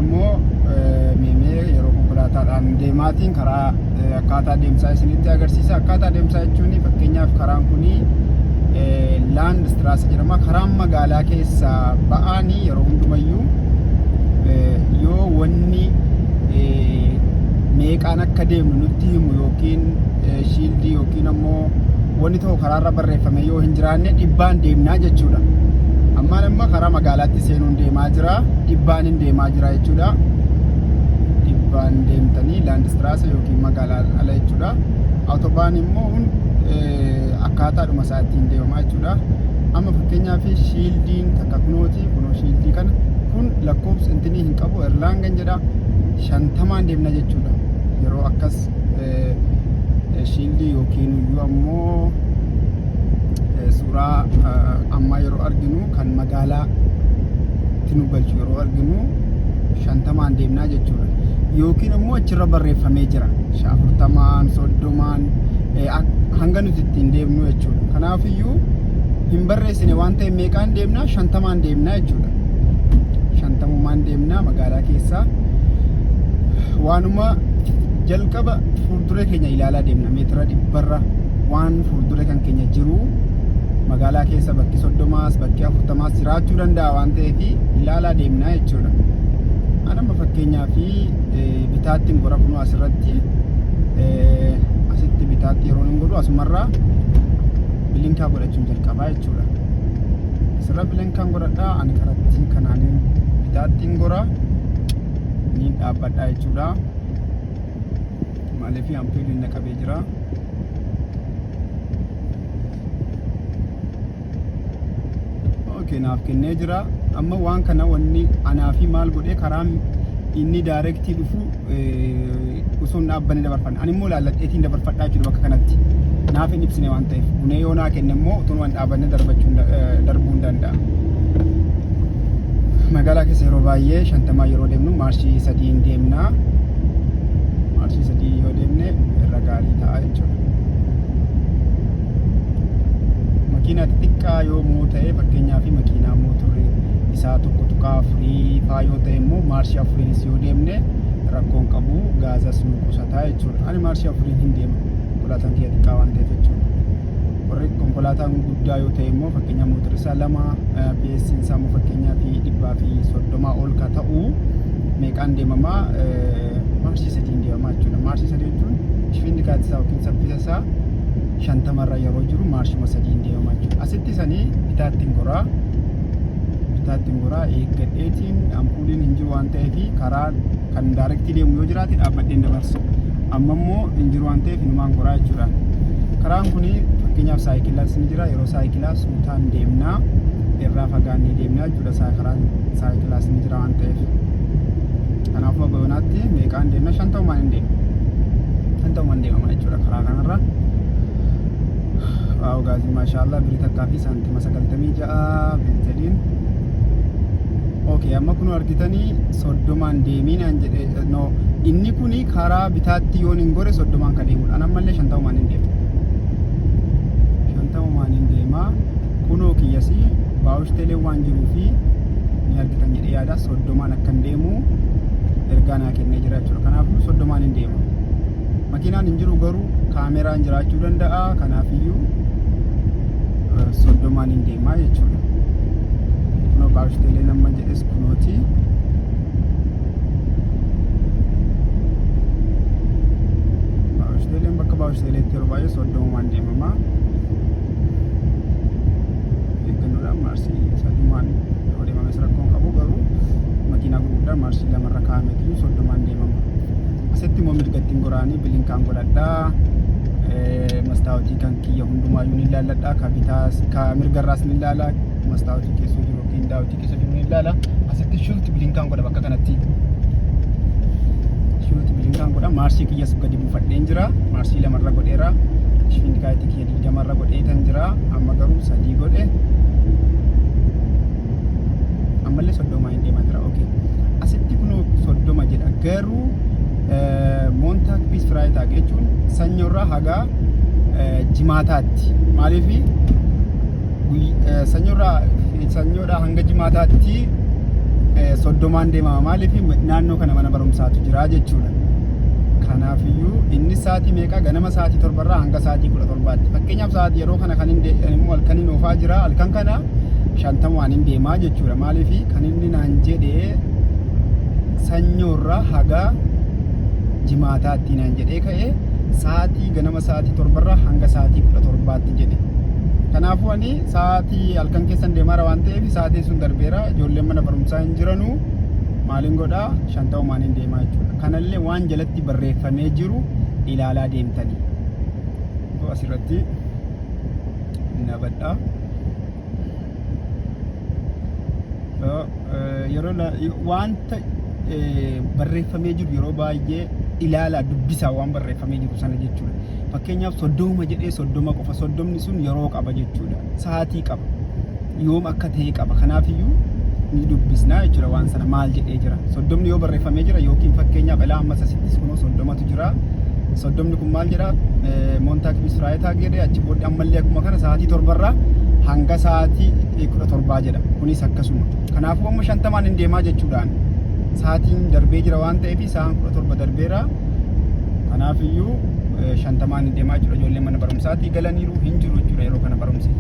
Har'a immoo meemee yeroo konkolaataadhaan deemaatiin karaa akkaataa deemsaa isinitti agarsiisa. Akkaataa deemsaa jechuun fakkeenyaaf karaan kun Landstraße jedhama. Karaan magaalaa keessaa ba'aanii yeroo hundumayyuu yoo wanni meeqaan akka deemnu nutti himu yookiin Schildii yookiin ammoo wanni tokko karaarra barreeffame yoo hin jiraanne dhibbaan deemnaa jechuudha. Ammaan amma karaa magaalaatti seenuun deemaa jira. Dhibbaan hin deemaa jira jechuudha. Dhibbaan deemtanii Landstraße yookiin magaalaa ala jechuudha. Autobahn immoo akkaataadhuma isaa ittiin deemamaa jechuudha. Amma fakkeenyaaf Schildiin takka kunooti kunoo Schildii kana kun lakkoofsa intinii hin qabu Erlangen jedha 50n deemna jechuudha. Yeroo akkas Schildii yookiin iyyuu ammoo suuraa ammaa yeroo arginu kan magaalaatti nu galchu yeroo arginu 50n deemnaa jechuudha. Yookiin immoo achirra barreeffamee jira. 40n, 30n hanga nuti ittiin deemnu jechuudha. Kanaafiyyuu hin barreessine waan ta'eef meeqaan deemnaa? 50n deemnaa jechuudha. 50n deemnaa magaalaa keessaa waanuma jalqaba fuulduree keenya ilaalaa deemna meetira 100rra waan fuulduree kan keenya jiru magaalaa keessa bakki 30s bakki 40s jiraachuu danda'a waan ta'eef ilaalaa deemna jechuudha. Anama fakkeenyaa fi bitaatti hin gora kunoo asirratti asitti bitaatti yeroo hin godhu asumarraa Blinker godhachuun jalqabaa jechuudha. Asirra Blinker'n godhadhaa ani karatti kanaan bitaatti hin gora ni dhaabbadhaa jechuudha. Maaliif ampiiliin na qabee jira. Okay, naaf kennee jira. Amma waan kana wanni anaa fi maal godhee karaan inni directii dhufu osoo hin dhaabbanne dabarfanne. Ani immoo laalladheetiin dabarfadhaa jechuudha bakka kanatti. Naaf hin ibsine waan ta'eef. Bunee yoo naa kenne immoo utuu waan dhaabanne darbuu hin danda'a. Magaalaa keessa yeroo baay'ee 50 yeroo deemnu maarshii 3n deemna. Maarshii 3 yoo deemne irra gaarii ta'a jechuudha. Makiinaa xixiqqaa yoomuu ta'e fakkeenyaaf makiinaa mootorri isaa 1.4 faa yoo ta'e immoo maarshii 4nis yoo deemne rakkoon qabu gaazas nu qusataa jechuudha. Ani maarshii 4n hin deema konkolaataan kiyya xiqqaa waan ta'eef jechuudha. Warri konkolaataan guddaa yoo ta'e immoo fakkeenyaaf mootorri isaa 2 PS isaa immoo fakkeenyaaf 130 ol ka ta'u meeqaan deemamaa maarshii 3n deemamaa jechuudha. Maarshii 3 jechuun Geschwindigkeit isaa yookiin saffisa isaa 50rra yeroo jiru maarshuma 3n deemamaa jechuudha. Asitti sanii bitaatti hin goraa. Bitaatti hin goraa eeggadheetiin ampuuliin hin jiru waan ta'eef karaa kan directii deemu yoo jiraate dhaabbadheen dabarsa. Amma immoo hin jiru waan ta'eef inumaan goraa jechuudha. Karaan kun fakkeenyaaf saayikilaas ni jira. Yeroo saayikilaa suutaan deemnaa irraa fagaannee deemnaa jechuudha. Karaan saayikilaas ni jira waan ta'eef. Kanaafuu haga yoonaatti meeqaan deemna? 50n hin deema. 50n deemama jechuudha karaa kanarra. Waaw gaazii maashaallah birii takkaa fi saantima 96 beenziliin. Okay, amma kun argitanii 30n deemii naan jedhe no inni kuni karaa bitaatti yoon hin gore 30n kan deemudha. An ammallee 50n hin deema. 50n hin deema. Kunoo kiyyasii Baustelleen waan jiruu fi ni argitan jedhee yaada 30n akkan deemu ergaa naa kennee jira jechuudha. Kanaafuu 30n hin deema. Makiinaan hin jiru garuu kaameraan jiraachuu danda'a. Kanaafiyyuu 30n hin deemaa jechuudha. Kunoo Baustelleen amma jedhes kunooti. Baustelleen bakka Baustelleetti yeroo baay'ee 30n deemama. Eeggannoodhaan maarsii 3n yeroo deemames rakkoon qabu garuu makiinaa gurguddaa maarshii 2rra kaa'ameetu 30n deemama. Asitti immoo mirgatti hin goraanii Blinker'n godhadhaa. Mastaawotii kan kiyya hundumaayyuu ni ilaalladha. Ka bitaas ka mirgarraas ni ilaala. Mastaawotii keessa jiru yookiin daawwitii keessa jiru ni ilaala. Asitti Schaltblinker'n godha bakka kanatti. Schaltblinker'n godha. Maarshii kiyyas gadi buufadheen jira. Maarshii 2rra godheera. Geschwindigkeit kiyya 20rra godheetan jira. Amma garuu 3 godhe. Ammallee 30 hin deemaa jira. Okay. Asitti kunoo 30 jedha. Garuu Montag bis Freitag jechuun sanyoorraa hagaa jimaataatti. Maaliif sanyoorraa sanyoodhaa hanga jimaataatti 30n deemama. Maaliif? Naannoo kana mana barumsaatu jira jechuudha. Kanaafiyyuu inni sa'aatii meeqa? Ganama sa'aatii 7rraa hanga sa'aatii 17tti. Fakkeenyaaf, sa'aatii yeroo kana kan inni immoo halkaniin oofaa jira. Halkan kana 50n hin deemaa jechuudha. Maaliif? Kan inni naan jedhee sanyoorraa haga jimaataatti naan jedhee ka'ee sa'aatii ganama sa'aatii 7rraa hanga sa'aatii 17tti jedhe. Kanaafuu ani sa'aatii halkan keessan deemaara waan ta'eef, sa'aatiin sun darbeera, ijoolleen mana barumsaa hin jiranuu, maaliin godhaa? 50n hin deemaa jechuudha. Kanallee waan jalatti barreeffamee jiru ilaalaa deemtanii. Asirratti nabadhaa. Yeroo wanta barreeffamee jiru yeroo baay'ee ilaalaa, dubbisaa waan barreeffamee jiru sana jechuudha. Fakkeenyaaf, 30 jedhee 30 qofa, 30ni sun yeroo qaba jechuudha. Sa'aatii qaba. Yoom akka ta'e qaba. Kanaafiyyuu ni dubbisnaa jechuudha, waan sana maal jedhee jira. 30ni yoo barreeffamee jira yookiin fakkeenyaaf ilaa ammas asittis kunoo 30tu jira. 30ni kun maal jedha? Montag bis Freitag jedhee, achi booddee ammallee akkuma kana sa'aatii 7rraa hanga sa'aatii 17 jedha. Kunis akkasuma. Kanaafuu amma 50n hin deemaa jechuudhaan, sa'aatiin darbee jira waan ta'eef, sa'aan 17 darbeera. Kanaafiyyuu 50n hin deemaa jechuudha. Ijoolleen mana barumsaatii galaniiru, hin jiru jechuudha yeroo kana barumsi.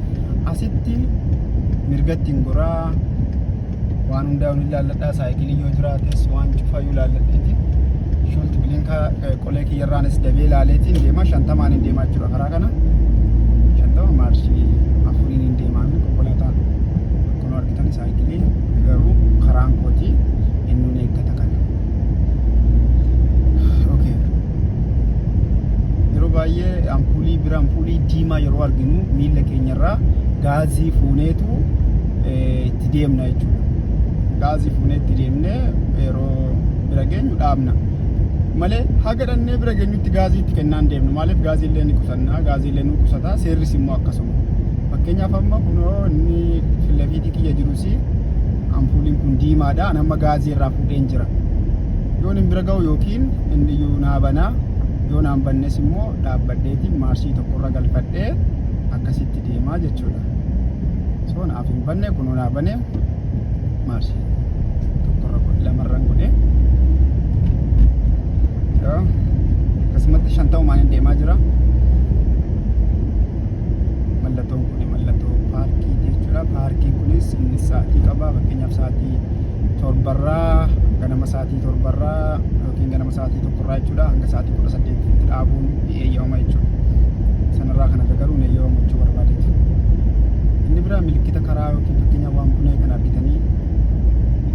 Asitti mirgatti hin goraa, waan hundaa hin ilaalladhaa, saayikilii yoo jiraates waan cufayyuu ilaalladheeti. Schultblinker qolee kiyyarraanis dabee ilaaleetiin deema, 50n hin deemaa jechuudha karaa kana. 50 maarshii afuriin hin deemaa. Konkolaataan akkuma argitan, saayikilii garuu karaan kooti, inni nun eeggata kana. Okay. Yeroo baay'ee ampuulii bira ampuulii diimaa yeroo arginu miilla keenyarraa gaazii fuuneetu itti deemna jechuudha. Gaazii fuunee itti deemnee yeroo bira geenyu dhaabna. Malee haga dhannee bira geenyutti gaazii itti kennaan deemnu. Maaliif? Gaazii illee ni qusanna, gaazii illee nu qusata, seerris immoo akkasuma. Fakkeenyaaf, amma kunoo inni filafiitii kiyya jirus ampuuliin kun diimaadha. Ani amma gaazii irraa fuudheen jira. Yoon hin bira ga'u yookiin inni iyyuu naa banaa, yoo naan bannes immoo dhaabbadheetiin maarshii tokkorra galfadhee akkasitti deemaa jechuudha. So naaf hin banne, kunoo naa bane, maarshii tokkorra godhe, lamarran godhe. Akkasumatti 50n hin deemaa jira. Mallattoon kun mallattoo paarkii jechuudha. Paarkiin kunis inni sa'aatii qaba. Fakkeenyaaf, sa'aatii 7rraa, ganama sa'aatii 7rraa yookiin ganama sa'aatii 1rraa jechuudha, hanga sa'aatii 18tti dhaabuun ni eeyyamama jechuudha. Sanarraa kan hafe garuu hin eeyyamamu jechuu barbaadeetu. Inni biraa milikkita karaa yookiin fakkeenyaaf waan bunee kan argitanii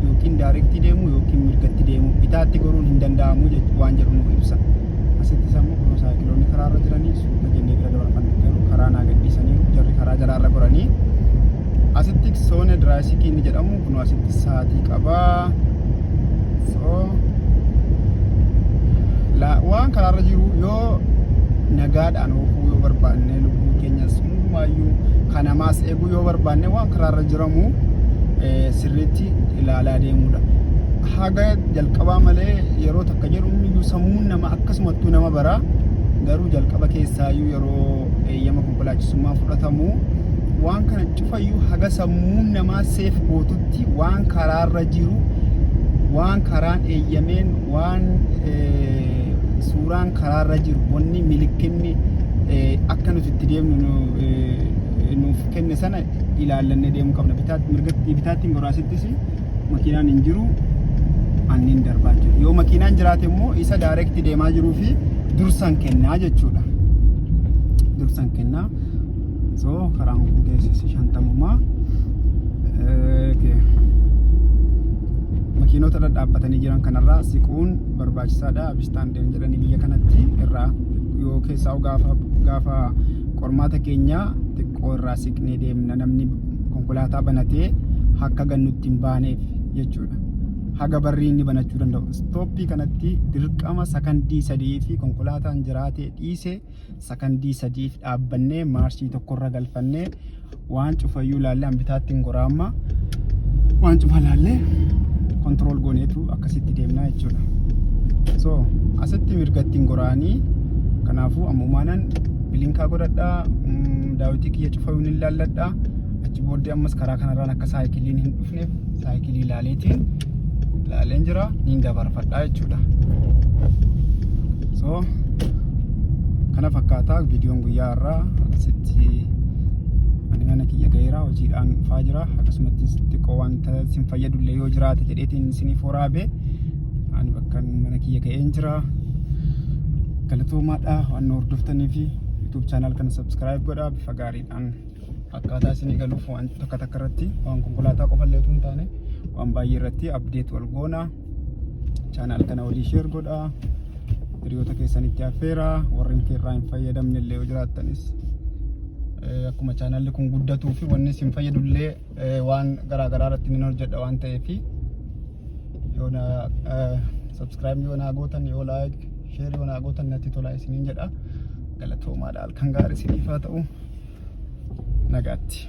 yookiin direct deemuu yookiin mirgatti deemuu, bitaatti goruun hin danda'amu waan jedhu nu ibsa. Asittis ammoo kun saayikiloonni karaarra jiranii suuta jennee bira dabarfanne, garuu karaa naa gadhiisaniiru, jarri karaa jalaarra goranii. Asitti Zone dreißig inni jedhamu kun asitti sa'aatii qabaa. So waan karaarra jiru yoo nagaadhaan oofuu yoo barbaanne, lubbuu keenyas hundumaayyuu kanamaas eeguu yoo barbaanne, waan karaarra jiramu sirriitti ilaalaa deemuudha. Haga jalqabaa malee yeroo takka jedhu iyyuu sammuun nama akkasumattuu nama bara, garuu jalqaba keessaayyuu yeroo eeyyama konkolaachisummaa fudhatamu waan kana cufayyuu haga sammuun namaa seef gootutti waan karaarra jiru, waan karaan eeyyameen, waan suuraan karaarra jiru, wanni milikkinni akka nuti itti deemnu nuuf kenne sana ilaallannee deemuu qabna. Bitaatti mirgatti, bitaatti goraasittis makiinaan hin jiru, anniin darbaa jiru. Yoo makiinaan jiraate immoo isa direct deemaa jiruu fi dursan kennaa jechuudha. Dursan kennaa. So karaan kun keessi 50. Makiinota dhadhaabbatanii jiran kanarraa siquun barbaachisaadha. Abstand jedhanii biyya kanatti irraa yoo keessaa gaafa qormaata keenya xiqqoo irraa siqnee deemna, namni konkolaataa banatee akka gannutti hin baaneef jechuudha. Haga barrii inni banachuu danda'u. Stooppii kanatti dirqama sakandii 3 fi konkolaataan jiraatee dhiise sakandii 3f dhaabbannee maarshii tokkorra galfannee waan cufayyuu ilaallee, an bitaatti hin goraamma, waan cufa ilaallee control gooneetu akkasitti deemnaa jechuudha. So asitti mirgatti hin goraanii, kanaafuu ammumaanan Blinker godhadhaa, daawwitii kiyya cufayyuu ni ilaalladhaa. Achi booddee ammas karaa kanarraan akka saayikiliin hin dhufneef saayikilii ilaaleetiin Ilaaleen jira, niin dabarfadhaa jechuudha. So kana fakkaataa viidiyoon guyyaa irraa. Asitti ani mana kiyya gaheera, hojiidhaan dhufaa jira. Akkasumatti xiqqoo wanta isin fayyadullee yoo jiraate jedheetiin isiniif waraabe. Ani bakka mana kiyya ga'een jira. Galatoomaadha waan nu hordoftanii fi YouTube channel kana subscribe godhaa. Bifa gaariidhaan akkaataa isinii galuuf waan takka takka irratti, waan konkolaataa qofallee utuu hin taane, waan baay'ee irratti update wal goona. Channel kana walii share godhaa, hiriyoota keessanitti affeeraa. Warreen irraa hin fayyadamne illee yoo jiraattanis, akkuma channelli kun guddatuu fi wanni isin fayyadullee waan garaa garaa irratti ni hojjedha waan ta'eef, yoo na subscribe yoo naa gootan, yoo like, share yoo naa gootan natti tola isiniin jedha. Galatoomaadha. Halkan gaarii isiniif haa ta'u. Nagaatti.